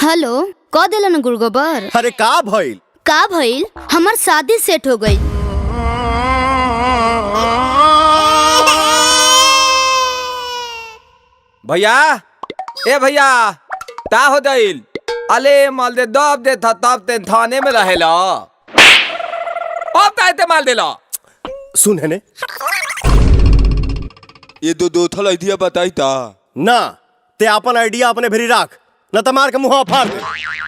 Hello, क देलन गुड़गोबर? अरे का भइल? का भइल, हमर शादी सेट हो गई। भैया, ए भैया, ता हो दइल? अले माल दे दब दे था तब ते थाने में रहेला, अब ता माल देला। सुन है ने, ये दो दो थल आइडिया बताई ता ना, ते अपन आइडिया अपने भेरी राख, न त मार के मुंह फाड़ दे।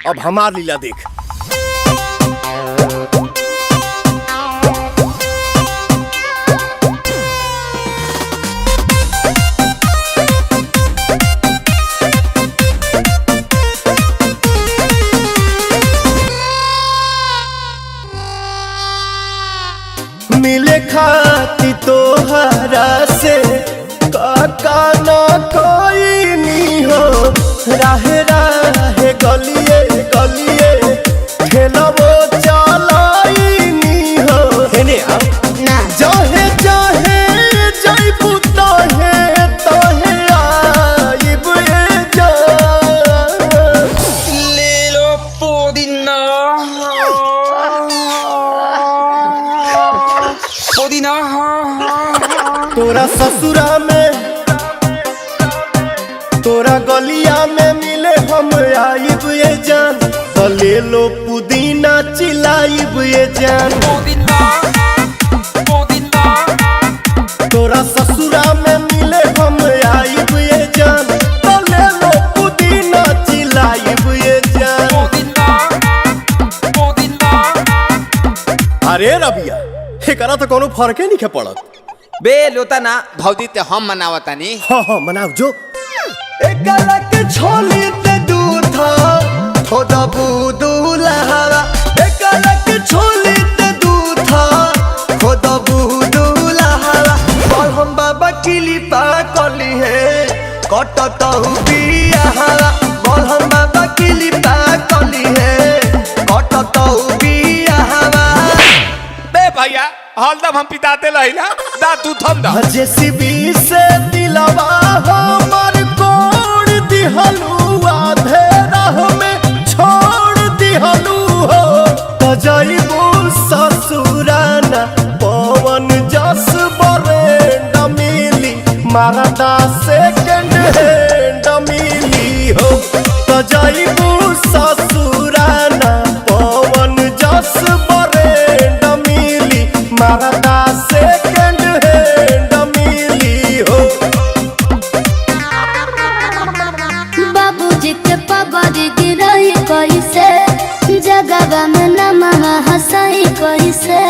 अब हमार लीला देख। मिले खाती तोहरा से काका ना कोई नी हो, राहे राहे गलिए गलिए खेलबो चलाई नी हो। हेने आ ना जाहे जाहे जाइबू तहे तहे आइब ए जान। ले लो पुदीना, पुदीना। तोरा ससुरा में तोरा गलिया में मिले हम आइब ये जान, त ले लो पुदीना चिलाइब ये जान। पुदीना पुदीना। तोरा ससुरा में मिले हम आइब ये जान, त ले लो पुदीना चिलाइब ये जान। पुदीना पुदीना। अरे रबिया, एकरा तो कोनो फर्के नहीं पड़त। बे लोता ना भौजी ते हम मनावतानी। हाँ हाँ मनाव जो। एकला के छोली ते दूध थोड़ा बूदू लहरा, एकला के छोली ते दूध थोड़ा बूदू लहरा। और हम बाबा किली पा कली है कटतहु बियाहरा। बोल हम बाबा किली पा कली है कटतहु बियाहरा। बे भैया हलदम हम पिताते लहिला दा तू थम दा। जेसीबी से दिलवा हमर कोड़ दिहलू, आधे राह में छोड़ दिहलू हो। त जइबू ससुराना पवन जस बरेंड मिली, मारदा सेकंड हैंड मिली हो। त जइबू ससुराना पवन जस बरेंड मिली, मारदा सेकंड हैंड मिली हो। बाबूजी के पगड़ी गिरई कैसे, जगवा में नमा हंसाई कैसे।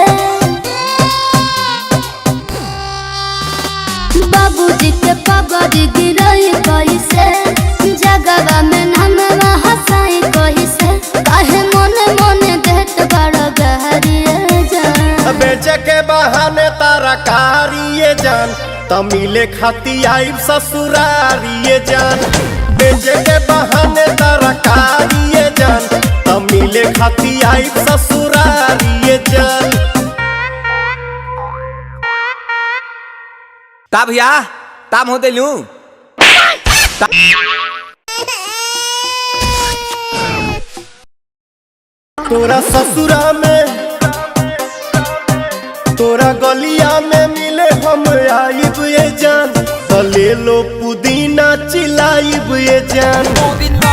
बाबूजी के पगड़ी गिरई कैसे, जगवा में नमा हंसाई कैसे। काहे मन मन देत बड़ गहरिए जान। बेचे के बहाने तारा कारिए जान, तमिले खाती आइब ससुरारिए जान। बेचे के बहाने तारा कारिए जान, तमिले खाती आइब ससुरारिए जान। ता भैया ताम हो देलू। तोरा ससुरा में तोरा गलिया में मिले हम आइब ये जान, त ले लो पुदीना चिलाइब ये जान। पुदीना।